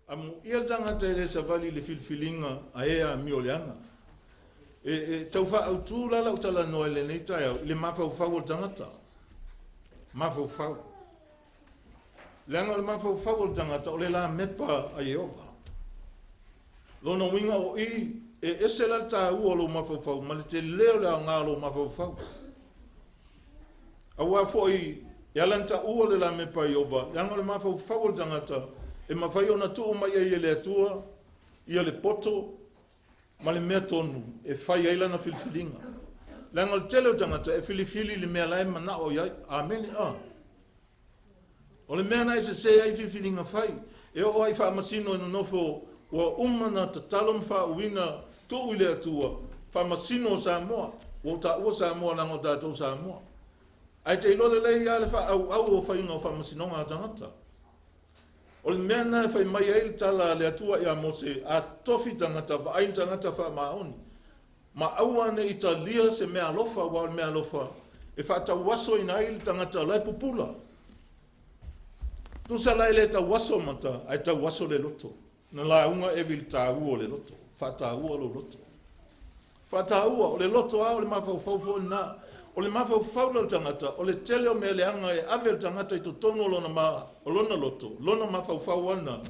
Amuia le tagata e le savali i le filifiliga a e amioleaga. E, e tau faaautu la lau talanoa i lenei taeao i le mafaufau o le tagata. Mafaufau. Leaga o le mafaufau o le tagata o le lamepa a Ieova. Lona uiga o i, e ese la le taua o lou mafaufau ma le tele o le aoga o lou mafaufau. Aua foi e ala ona taua le lamepa a Ieova, leaga o le mafaufau o le tagata e mafai ona tuu mai ai e le Atua ia le poto ma le mea tonu e fai ai lana filifiliga. Leaga o le tele o tagata e filifili i le mea la e manao i ai. Amene. A. O le mea na e sese ai filifiliga fai, e oo ai faamasino e nonofo ua uma na tatalo ma faauuina tuu i le Atua, faamasino o Samoa. Ua ou taua Samoa leaga o tatou Samoa. Ae te iloa lelei lava le faaauau o faiga o faamasinoga a tagata. O le mea lena e fai mai ai le tala a le Atua ia Mose, A tofi tagata, vaai ni tagata faamaoni, ma aua ne i talia se meaalofa, aua o le meaalofa e faatauasoina ai le tagata o la e pupula. Tusa la e le tauaso mata, ae tauaso le loto. Na lauga Evi i le taua o le loto, faataua lou loto. Faataua, o le loto lava o le mafaufau foi lena. O le mafaufau la o le tagata, o le tele o mea leaga e ave e le tagata i totonu o lona, ma, o lona loto, lona mafaufau lava lena.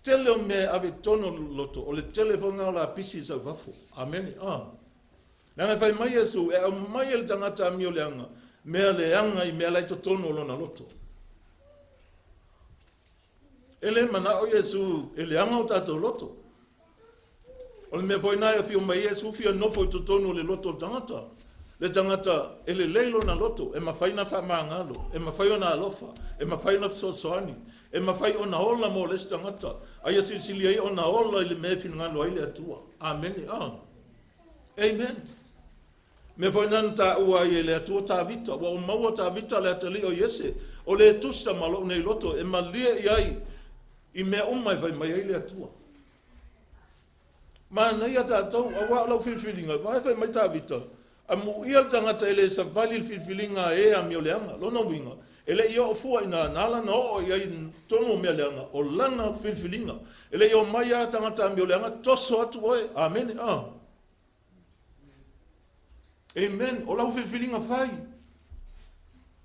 Tele o mea e ave i totonu o le loto, o le tele foi lena o lapisi e sau i fafo. Amene. Ah. Leaga e fai mai Iesu, e aumai e le tagata amio leaga, mea leaga i mea la i totonu o lona loto. E le manao Iesu e leaga o tatou loto. O le mea foi na e afio mai Iesu fia nofo i totonu o le loto o le tagata. Le tagata e lelei lona loto, e mafai ona faamagalo, e mafai ona alofa, e mafai ona fesoasoani, e mafai ona ola mo le isi tagata, a ia silisili ai ona ola i le mea e finagalo ai le Atua. Amene. Ah. Amen. Mea foi na na taua ai e le Atua Tavita, ua ou maua Tavita le atalii o Iese, o le tusa ma lou nei loto e malie i ai i mea uma e fai mai ai le Atua. Manaia tatou, aua o lau filifiliga, vaai fai mai Tavita, amuia le tagata e le savali i le filifiliga a e amioleaga. Lona uiga, e le i oo fua i ina, na ala ona oo i ai i totonu o mea leaga, o lana filifiliga. E le i omai lava tagata amioleaga, toso atu oe. Amene. Ah. Amen. O lau filifiliga fai.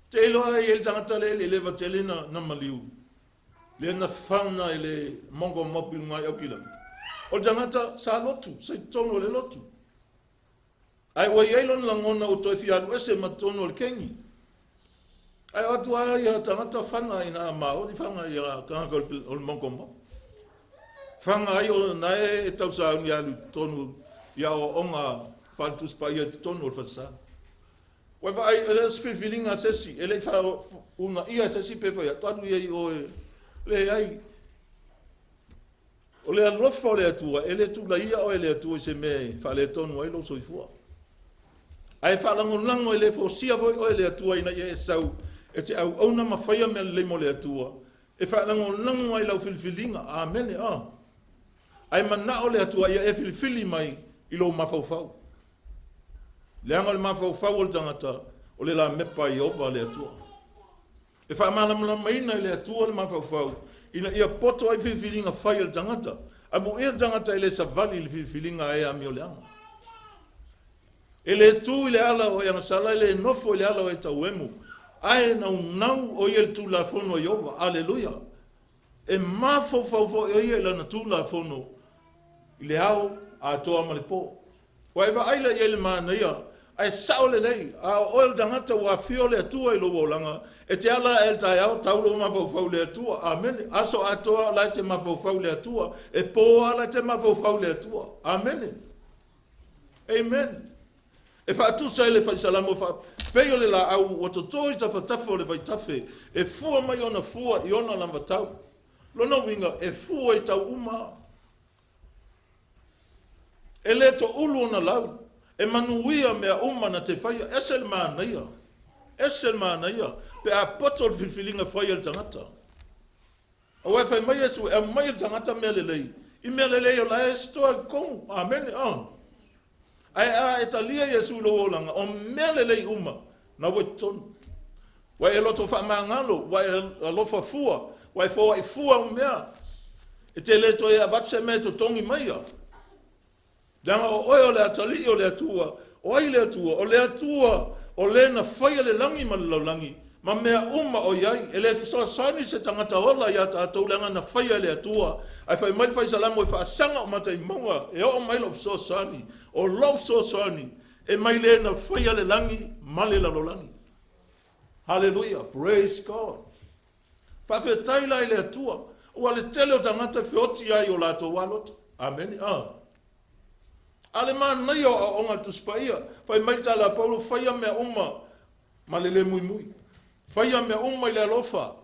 Te iloa ai e le tagata le le leva tele na, na maliu. Le na fana e le mongo mopi ngai au kila. O le tagata sa lotu, sa i totonu o le lotu. Ae ua i ai lona lagona ua toe fia alu ese ma totonu o le kengi. Ae o atu lava ia tagata fana i nā Māori fana ia tagata o le mongo mopi. Fana ai o na e tausauni alu i totonu i aoaoga faale-Tusi Paia i totonu o le falesa. Ua vaai, e le o se filifiliga a se isi, e le i faauunaia e se isi pe fai atu, alu ia i o e leai. O le alofa o le Atua, e le tulaia oe e le Atua i se mea e faaletonu ai lou soifua. Ae faalagolago e le fosia foi oe e le Atua ina ia e sau e te auauna ma faia mea lelei mo le Atua, e faalagolago ai lau filifiliga. Amene. A. Ae manao le Atua ia e filifili mai i lou mafaufau. Leaga o le mafaufau o le tagata, o le lamepa a Ieova le Atua. E faamalamalamaina e le Atua le mafaufau ina ia poto ai filifiliga fai a le tagata. Amuia le tagata e le savali i le filifiliga a e amioleaga. E le tu i le ala o e agasala, e le nofo i le ala o e tauemu, ae naunau o ia i le Tulafono a Ieova. Aleluia! E mafaufau foi o ia i lana Tulafono i le ao atoa ma le po. Ua e vaai la i ai le manaia, ae sao lelei, a o oe o le tagata ua afio le Atua i lou olaga, e te ala ae i le taeao, tau lou mafaufau i le Atua. Amene. Aso atoa o la e te mafaufau i le Atua. E po lava la e te mafaufau i le Atua. Amene. Amen. E faatusa ai le Fai Salamo fa, pei o le laau ua toto i tafatafa o le vaitafe, e fua mai ona fua i ona lavatau. Lona uiga, e fua i tau uma. E le toulu ona lau, e manuia mea uma na te faia, ese le manaia. Ese le manaia pe a poto le filifiliga fai a le tagata. Aua e fai mai Iesu e aumai e le tagata mea lelei, i mea lelei o la e stoa i totonu. Amene. Oh. Ae a e talia Iesu i lou olaga, o mea lelei uma na ua i totonu. Ua e loto faamagalo, ua e alofa fua, ua e foai fua au mea. E te le toe avatu se mea e totogi maia. Leaga o oe o le atalii o le Atua. O ai le Atua? O le Atua o le na faia le lagi ma le lalolagi, ma mea uma o i ai. E le fesoasoani se tagata ola iā tatou leaga na faia e le Atua. Ae fai mai le Fai Salamo e faasaga o mata i mauga e oo mai lou fesoasoani. O lou fesoasoani e mai le na faia le lagi ma le lalolagi. Haleluia! Praise God! Faafetai la i le Atua, ua le tele o tagata e feoti ai o latou aloto. Amene. A. A le manaia o aoaoga a le Tusi Paia, fai mai tala a Paulo, faia mea uma ma le le muimui. Faia mea uma i le alofa.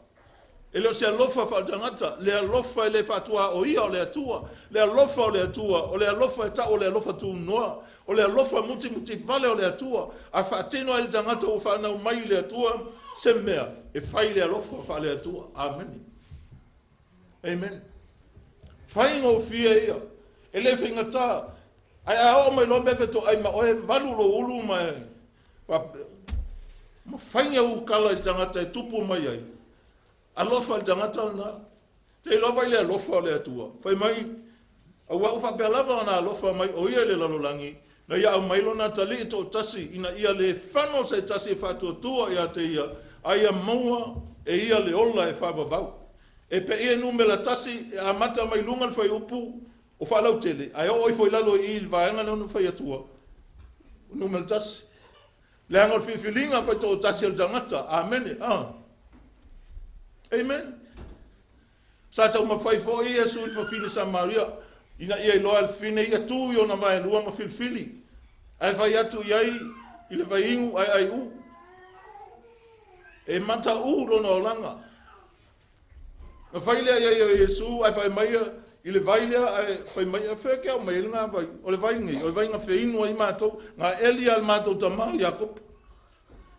E le o se alofa faaletagata, le alofa e le faatuaoia o le Atua, le alofa o le Atua, o le alofa e tau o le alofa tunoa, o le alofa mutimutivale o le Atua, a faatino ai le tagata ua fanau mai i le Atua se mea e fai i le alofa faale-Atua. Amene. Amen. Faigofie ia. E le faigata. Ae a oo mai loa mea fetoai ma oe, valu lou ulu ma e ma fai au kala i tagata e tupu mai ai. Alofa i le tagata lena. Te iloa vai le alofa o le Atua. Fai mai, Aua ua faapea lava ona alofa mai o ia i le lalolagi, na ia aumai lona atalii toatasi, ina ia le fano se tasi e faatuatua ia te ia, a ia maua e ia le ola e faavavau. E peia numera tasi e amata mai luga le fuaiupu o faalautele, ae oo ifo i lalo i i le vaega lea ona fai atua, numera tasi. Leaga o le filifiliga faitoatasi a le tagata. Amene. Ah. Amen. Sa taumafai foi Iesu i le fafine Samaria ina ia iloa e le fafine ia tu i ona vaelua ma filifili, ae fai atu i ai i le vaiinu ae ai u. E mataū lona olaga. Na fai lea i ai e Iesu, ae fai mai i le vai lea, ae fai mai, e fea ke au mai ai lena vai? O le vai nei, o le vai na feinu ai matou, na eli a le matou tama o Iakopo.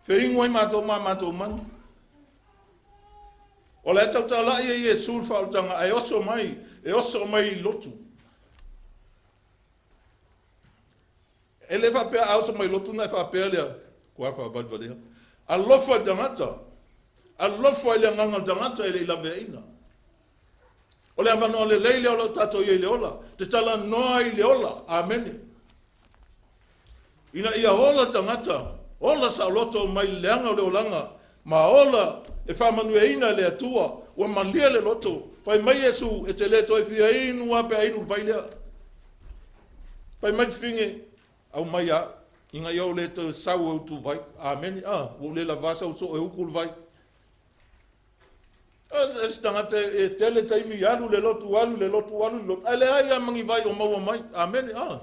Feinu ai matou ma matou manu. O la e tautalai e Iesu le faaolataga, ae oso mai, e oso mai i lotu. E le faapea a oso mai lotu ona e faapea lea, kua faavalevalea. Alofa i le tagata. Alofa i le agaga o le tagata e le i laveaiina. O le avanoa lelei lea o lo o tatou i ai i le ola. Te talanoa i le ola. Amene. Ina ia ola le tagata, ola saoloto mai le leaga o le olaga, ma ola e faamanuiaina e le Atua, ua malie le loto. Fai mai Iesu, e te le toe fia inu a pe a inu le vai lea. Fai mai le fafine, aumai a, ina ia ou le toe sau e utu vai. Amene. Ah, ua ou le lavā sau soo e utu le vai. E se tagata e tele taimi alu le lotu, alu le lotu, alu le lotu. Ae leai lava ma ni vai o maua mai. Amene. Ah.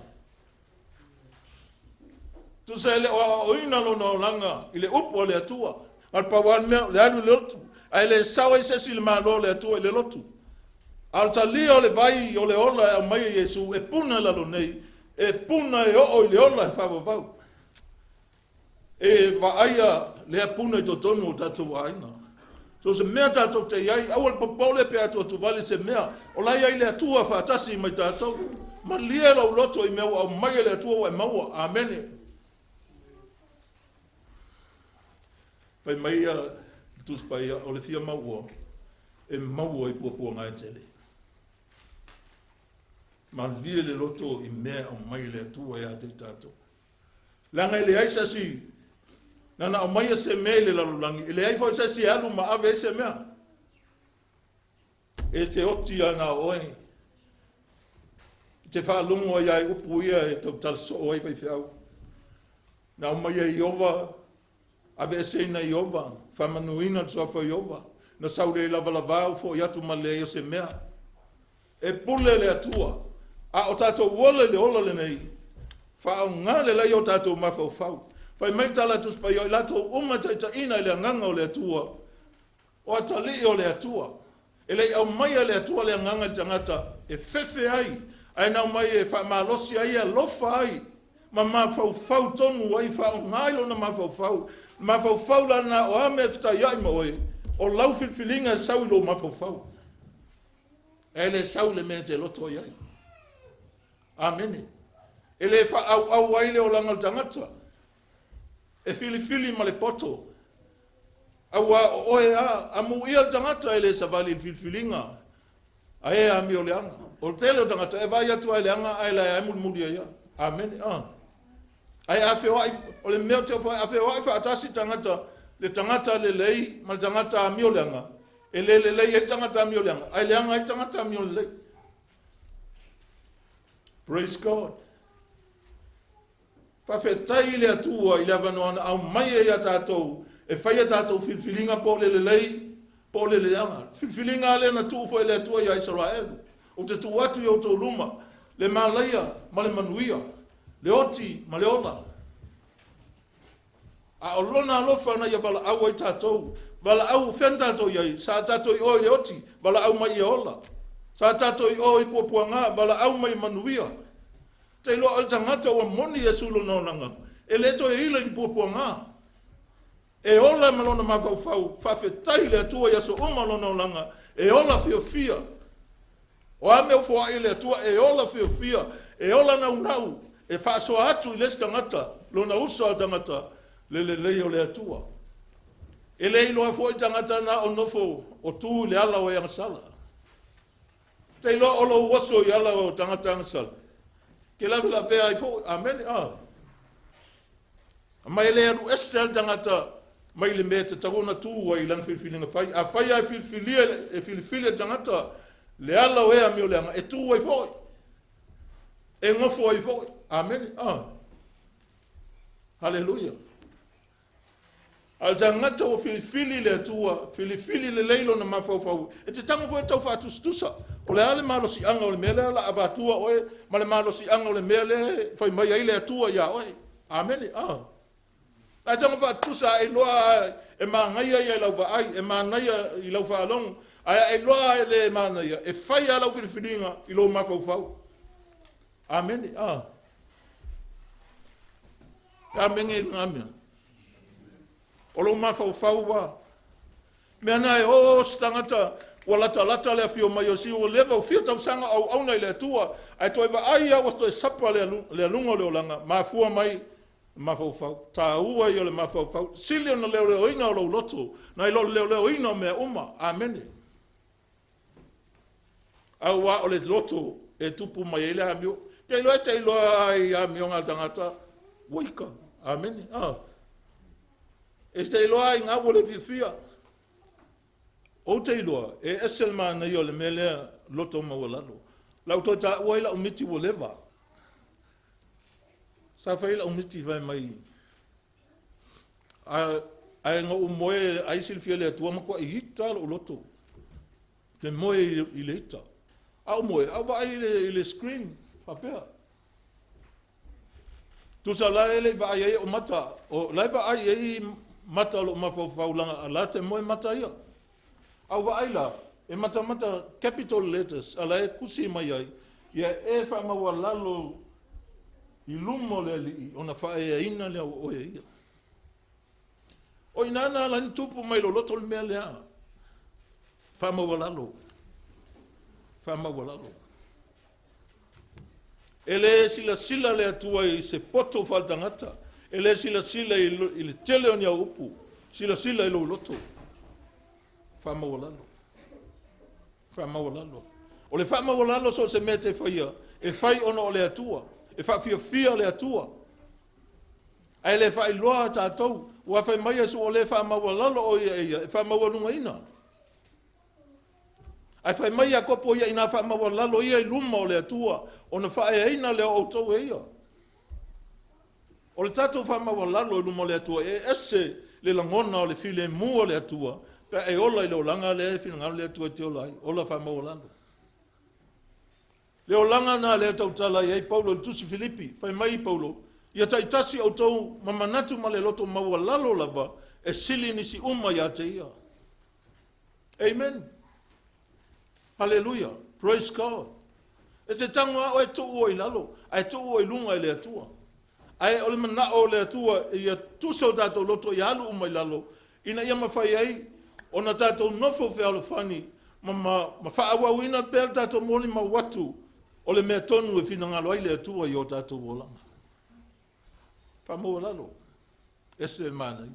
Tusa e le o aoaoina lona olaga i le upu a le Atua. A le pau lava le mea, o le alu i le lotu. Ae le sao ai se isi i le Malo o le Atua i le lotu. A o le talia o le vai o le ola e aumai e Iesu, e puna i lalo nei, e puna e oo i le ola e faavavau. E vaaia lea puna i totonu o tatou aiga. So se mea tatou te i ai, aua le popole pe atuatuvale se mea, o la e i ai le Atua faatasi mai tatou. Malie lou loto i mea ua aumai e le Atua ua e maua. Amene. Fai mai ia le Tusi Paia, o le fia maua, e maua i puapuaga e tele. Malie le loto i mea e aumai e le Atua ia te i tatou. Leaga e leai se isi na aumaia se mea i le lalolagi, e leai foi se isi e alu ma ave ai se mea. E te oti lava na o oe. E te faalogo ai lava i upu ia e tautala soo ai faifeau. Na aumaia e Ieova, aveeseina e Ieova, faamanuina le suafa o Ieova. Na sau lea i lavalavā ua foi atu ma le leai o se mea. E pule le Atua, a o tatou ola i le ola lenei, faaaoga lelei o tatou mafaufau. Fai mai le tala a Tusi Paia, o i latou uma e taitaiina i le Agaga o le Atua, o atalii o le Atua. E le i aumaia e le Atua le Agaga i le tagata e fefe ai, ae na aumai e faamalosi ai, e alofa ai, ma mafaufau tonu ai, faaaoga ai lona mafaufau. Mafaufau la lena o a mea e fetaiai ma oe, o lau filifiliga e sau i lou mafaufau. E le sau i le mea e te loto i ai. Amene. E le faaauau ai le olaga o le tagata. E filifili ma le poto. Auā o oe a, amuia le tagata e le savali i le filifiliga a e amioleaga. O le tele o tagata e vaai atu lava i le aga ae la e mulimuli ai lava. Amene. Ah. Ae a feoai, o le mea ou te ofo ai, a feoai faatasi tagata, le tagata lelei ma le tagata amioleaga, e le lelei ai le tagata amioleaga, ae leaga ai le tagata amiolelei. Praise God. Faafetai i le Atua i le avanoa na aumai ai ia tatou e fai a tatou filifiliga po o le lelei po o le leaga. Filifiliga lea na tuu foi e le Atua ia Isaraelu. Ou te tuu atu i outou luma le malaia ma le manuia, le oti ma le ola. A o lona alofa na ia valaau ai tatou. Valaau, fea na tatou i ai? Sa tatou i o i le oti, valaau mai ia ola. Sa tatou i o i puapuaga, valaau mai manuia. Te iloa o le tagata ua moni Iesu i lona olaga, e le toe ila i ni puapuaga. E ola ma lona mafaufau, faafetai i le Atua i aso uma o lona olaga, e ola fiafia. O a mea ua foai e le Atua, e ola fiafia, e ola naunau, e faasoa atu i le isi tagata, lona uso a tagata, le lelei o le Atua. E le iloa foi tagata na o nofo o tu i le ala o e agasala. Te iloa o lou oso i ala o tagata agasala. Ke lavelavea ai foi. Amene. Ah. Ma e le alu ese lava le tagata mai le mea e tatau ona tu ai i lana filifiliga fai. Afai lava e filifilia, e filifili e le tagata le ala o e amioleaga, e tu ai foi. E gofo ai foi. Amene. Ah. Haleluia. A o le tagata ua filifili le Atua, filifili lelei lona mafaufau, e te tago foi e tau faatusatusa. O le a le malosiaga o le mea lea o le a avatua oe, ma le malosiaga o le mea lea e fai mai ai le Atua iā oe. Amene. A. Ae tago faatutusa a e iloa e manaia ia i lau vaai, e manaia i lau faalogo, ae a e iloa e le manaia, e fai lava lau filifiliga i lou mafaufau. Amene. A. Amene i lena mea. O lou mafaufau ua mea na e o se tagata ua latalata le afio mai o si ua leva ua fia tausaga o auauna i le Atua ae toe vaai lava ua toe sapa le aluga o le olaga mafua mai mafaufau. Taua ia o le mafaufau. Sili ona leoleoina o lou loto nai lo le leoleoina o mea uma. Amene. Auā o le loto e tupu mai ai le amio. Te iloa e te iloa ai i amioga a le tagata, ua ika. Amene. Ah. E te iloa ai ngā ua le fiafia. Ou te iloa, e ese le manaia o le mea lea loto maualalo. Lau toe taua ai lau miti ua leva. Sa fai lau miti fai mai, Ae na ou moe ai silafia le Atua matuai ita lou loto. Te moe i le ita. A ou moe, a ou vaai i le screen, faapea. Tusa la e le i vaai ai ou mata, o la e vaai ai mata o lou mafaufau laga la te moe mata ia. A ou vaai la, e matamata capital letters a la e tusi mai ai, ia e faamaualalo i luma o le Alii ona faaeaina lea o oe e ia. O i ina na ala ai ona tupu mai lou loto le mea lea. Faamaualalo. Faamaualalo. E le silasila le Atua i se poto faaletagata. E le silasila i le tele o ni au upu. Silasila i lou loto. Faamaualalo. Faamaualalo. O le faamaualalo so o se mea e te faia, e fai ona o le Atua. E faafiafia le Atua. Ae le faailoa tatou, ua fai mai Iesu o le faamaualalo o ia e ia, e faamaualugaina. Ae fai mai Iakopo ia inā faamaualalo ia i luma o le Atua, ona faaeaina lea o outou e ia. O le tatou faamaualalo i luma o le Atua, e ese le lagona o le filemu o le Atua, pe a e ola i le olaga lea e finagalo le Atua e te ola ai, ola faamaualalo. Le olaga lena lea e tautala i ai Paulo i le Tusi Filipi, fai mai Paulo, Ia taitasi outou ma manatu ma le loto maualalo lava e sili nisi uma ia te ia. Amen. Haleluia. Praise God. E te tago lava oe tuu oe i lalo, ae tuu oe i luga e le Atua. Ae o le manao o le Atua ia tusa o tatou loto ia alu uma i lalo, ina ia mafai ai ona tatou nofo fealofani ma faaauauina pea le tatou molimau atu o le mea tonu e finagalo ai le Atua i o tatou olaga. Faamaualalo, ese le manaia.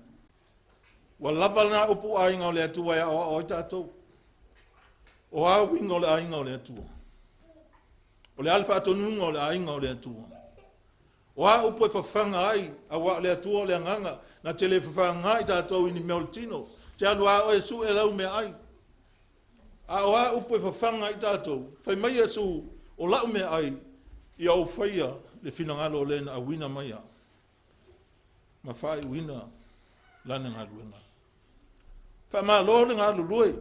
Ua lava lena upu aiga o le Atua e aoao ai tatou. O a uiga o le aiga o le Atua? O le a le faatonuga o le aiga o le Atua? O a upu e fafaga ai, auā o le Atua o le agaga, na te le fafaga i tatou i ni mea o le tino. Te alu lava oe e sue lau meaai. A o a upu e fafaga ai tatou? Fai mai Iesu, o lau meaai, ia ou faia le finagalo o le na auina mai au, ma faaiuina lana galuega. Faamalo le galulue.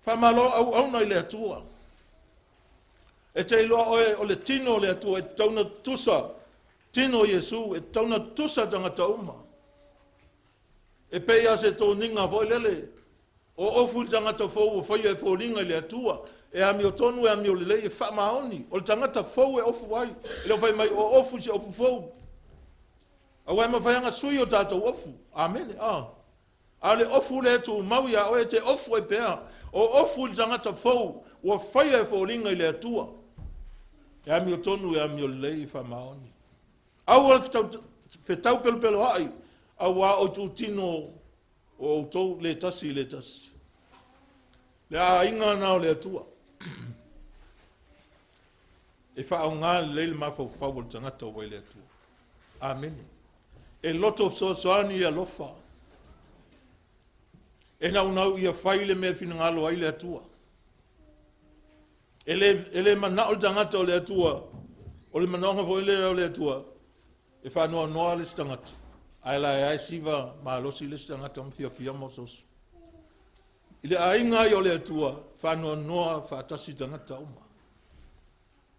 Faamalo auauna i le Atua. E te iloa oe o le tino o le Atua e tatau ona tutusa, tino o Iesu e tatau ona tutusa tagata uma. E pei lava se toniga foi lele, o ofu i le tagata fou ua faia e foliga i le Atua, e amiotonu e amiolelei e faamaoni. O le tagata fou e ofu ai, e le o fai mai o ofu i se ofu fou. Aua e mafai ona sui o tatou ofu. Amene. Ah. A o le ofu lea e tumau iā oe, e te ofu ai pea. O ofu i le tagata fou ua faia e foliga i le Atua. E amiotonu e amiolelei e faamaoni. Aua le fetau pelopeloa'i, auā o itutino o outou le tasi i le tasi. Le aiga na o le Atua. E faaaoga lelei le mafaufau o le tagata ua i le Atua. Amene. E loto fesoasoani e alofa. E naunau ia fai le mea finagalo ai le Atua. E le manao le tagata o le Atua, o le manaoga foi lea o le Atua, e faanoanoa le isi tagata, ae la e siva malosi le isi tagata ma fiafia ma ososo. I le aiga ai o le Atua, faanoanoa faatasi tagata uma.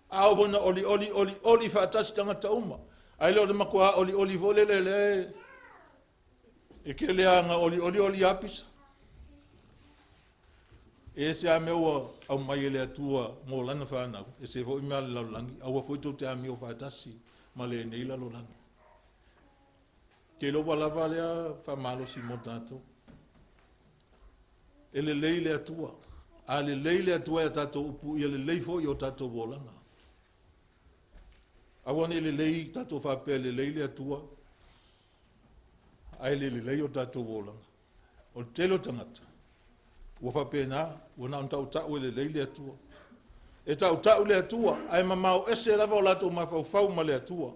A oo foi ina olioli, olioli faatasi tagata uma. Ae le o le matua olioli foi lele lea e tele lava ina olioli oli lava pisa. E ese lava mea ua aumai e le Atua mo lana fanau, ese foi mea a le lalolagi, aua foi tou te amio faatasi ma lenei lalolagi. Te iloa ua lava lea faamalosi mo tatou. E lelei le Atua. A lelei le Atua i a tatou upu, ia lelei foi o tatou olaga. Aua ne i lelei tatou faapea e lelei le Atua, ae le lelei o tatou olaga. O le tele o tagata, ua faapena, ua na ona tautau e lelei le Atua. E tautau le Atua, ae mamao ese lava o latou mafaufau ma le Atua.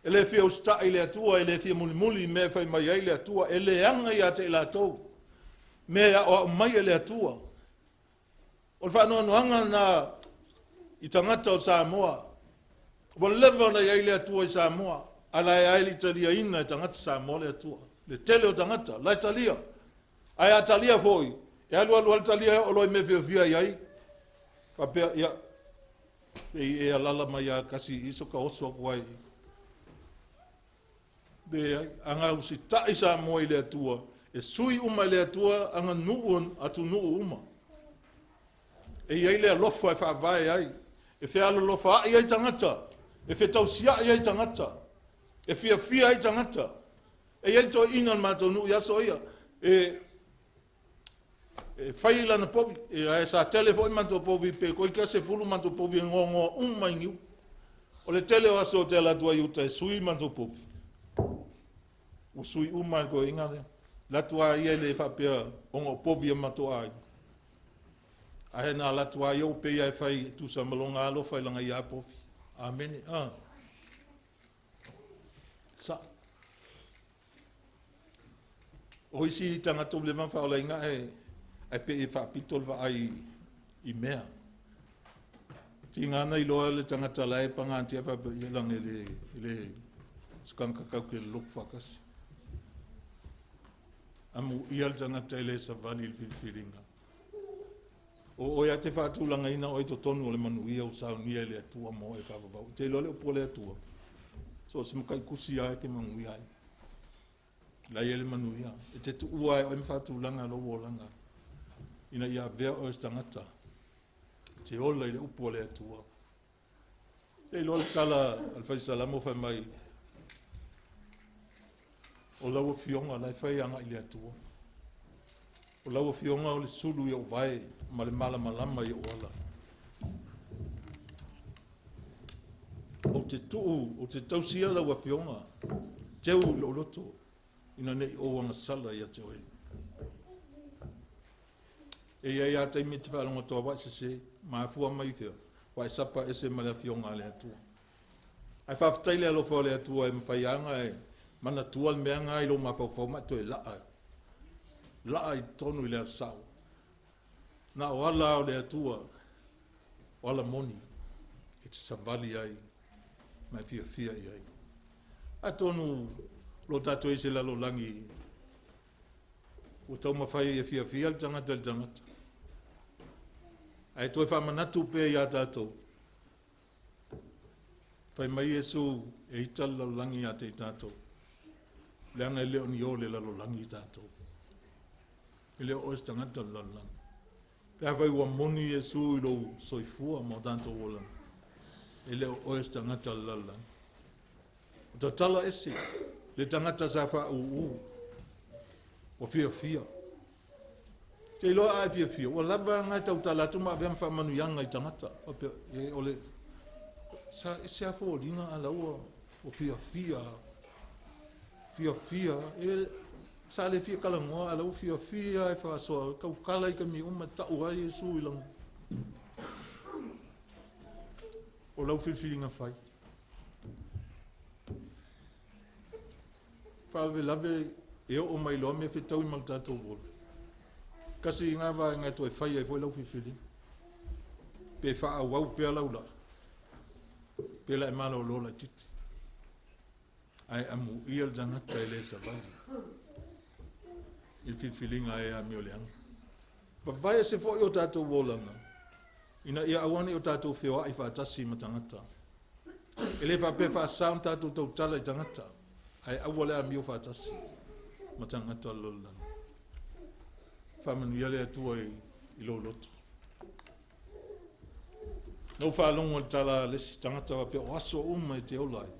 E le fia usitai le Atua, e le fia mulimuli i mea e fai mai ai le Atua, e leaga ia te i latou mea e aoao mai e le Atua. O le faanoanoaga lena i tagata o Samoa. Ua leva ona i ai le Atua i Samoa, a la e le i taliaina e tagata Samoa le Atua. Le tele o tagata, la e talia. Ae a talia foi, e alu alu lava le talia e oo loa i mea fiafia i ai. Faapea, ia, pei e alala mai lava kasi i so ka oso atu ai. Leai, a usitai Samoa i le Atua, e sui uma e le Atua aganuu atunuu uma. E i ai le alofa e faavae ai, e fealolofaai ai tagata, e fetausiai ai tagata, e fiafia ai tagata. E i ai le toeaina o le matou nuu i aso ia, e fai lana povi, ae sa tele foi matou povi, pe toeitiiti lava 10 matou povi e goagoa uma i niu. O le tele o aso ou te alu atu ai i uta e sui matou povi, ua sui uma e le toeaina lea. Alu atu lava ia e le faapea ona o povi a matou aiga, ae na alu atu lava ia ua pei lava e fai e tusa ma lona alofa i lana ia povi. Amene. Ah. Sa. O isi tagata ua leva ona faaolaina ae pei e faapito le vaai i mea. Tiga na iloa le tagata la e pagatia faapea, ia leaga e le se tagata tatou te lotu faatasi. Amuia le tagata e le savali i le filifiliga. O oe lava te faatulagaina oe i totonu o le manuia ua saunia e le Atua mo oe faavavau. E te iloa le upu a le Atua, so o se matai tusi lava e te manuia ai. La e i ai le manuia. E te tuua ai oe ma faatulaga lou olaga, ina ia avea oe se tagata te ola i le upu a le Atua. Te iloa le tala a le Fai Salamo fai mai, o lau Afioga la e fai agai i le Atua. O lau Afioga o le sulu i ou vae ma le malamalama i ou ala. Ou te tuu, ou te tausia lau Afioga, teu i lou loto, ina ne i ou agasala ia te oe. E i ai lava taimi e te faalogo atu lava ua e sese, mafua mai i fea? Ua e sapa ese ma le Afioga a le Atua. Ae faafetai i le alofa o le Atua e mafai lava ona e manatua le mea lena i lou mafaufau ma e toe laa, laa i totonu i le ala sao. Na o ala lava o le Atua, o ala moni e te savali ai ma e fiafia i ai. Atonu o lo o tatou i ai i se lalolagi ua taumafai e fiafia le tagata i le tagata. Ae toe faamanatu pea iā tatou, fai mai Iesu e ita le lalolagi ia te i tatou, leaga e le o ni o le lalolagi i tatou. E le o oe se tagata o le lalolagi. Pe afai ua moni Iesu i lou soifua ma o tatou olaga, e le o oe se tagata o le lalolagi. Ua tatala ese le tagata sa faaūū, ua fiafia. Te iloa a e fiafia, ua lava na e tautala atu ma avea ma faamanuiaga i tagata. Faapea, e, o le, sa ese a foliga a la ua, ua fiafia, fiafia, e, sa le fia talanoa a la ua fiafia e faasoa, tautala i taimi uma, tau ai Iesu i lana. O lau filifiliga fai. Faalavelave e oo mai loa mea fetaui ma le tatou ola. Tasi lena vaega e toe fai ai foi lau filifiliga. Pe faaauau pea lau laa, pe la e malolo laitiiti. Ae amuia le tagata e le savali i le filifiliga e amioleaga. Vavae ese foi o tatou olaga, ina ia aua ne i o tatou feoai faatasi ma tagata. E le faapea e faasa ona tatou tautala i tagata, ae aua le amio faatasi ma tagata o le lalolagi. Faamanuia le Atua i, i lou loto. Na ou faalogo i le tala a le isi tagata faapea o aso uma e te ola ai,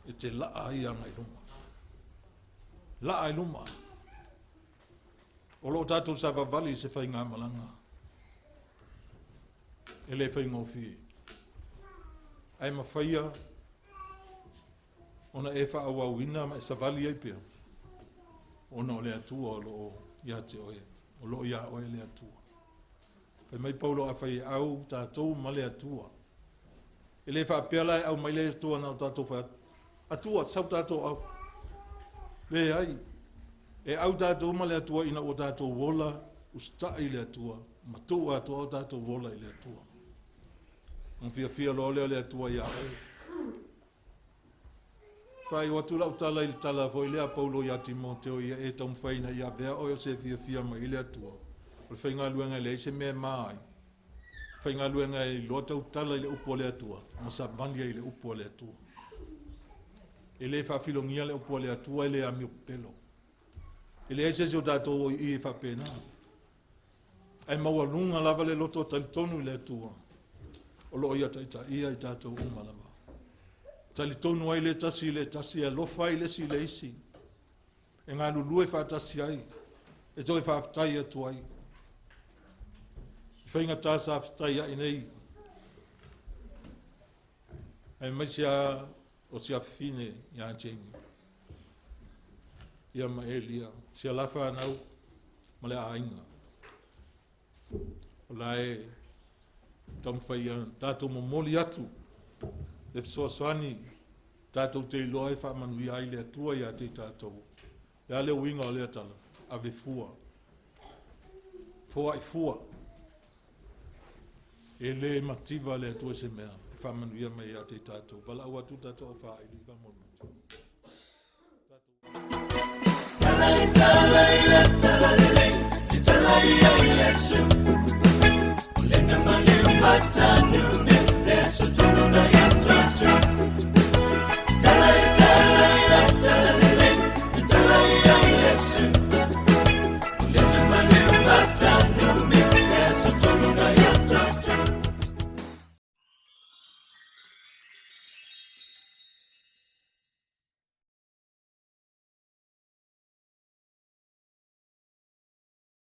e te laa ai agai i luma. Laa i luma. O lo o tatou savavali i se faigamalaga e le faigofie. Ae mafaia ona e faaauauina ma e savali ai pea, ona o le Atua o lo o ia te oe, o lo o iā oe le Atua. Fai mai Paulo, afai e au tatou ma le Atua. E le faapea la e au mai le Atua na o tatou fai atu, Atua, sau tatou au. Leai, e au tatou ma le Atua ina ua tatou ola usitai i le Atua, ma tuu atoa o tatou ola i le Atua. Ona fiafia loa lea o le Atua iā oe. Faaiu atu lau tala i le tala foi lea a Paulo ia Timoteo, ia e taumafai ina ia avea oe o se fiafia mai i le Atua. O le faigaluega e leai se mea e ma ai. Faigaluega e iloa tautala i le upu a le Atua ma savali ai i le upu a le Atua. E le faafilogia le upu a le Atua, e le amio pepelo. E leai se isi o tatou o i i e faapena. Ae maualuga lava le loto talitonu i le Atua o lo o ia taitaia i tatou uma lava. Talitonu ai le tasi i le tasi, e alofa ai le isi i le isi, e galulue faatasi ai, e toe faafetai atu ai. I faigata sa fetaiai nei, aemaise lava o si afafine ia Jamie, ia ma Elia, si a la fanau ma le aiga. O la e taumafai ia tatou momoli atu le fesoasoani tatou te iloa e faamanuia ai le Atua ia te i tatou. Le a le uiga o lea tala? Ave fua. Foai fua. E le mativa le Atua i se mea e faamanuia mai ia te i tatou. Valaau atu tatou au faaili faamolemole.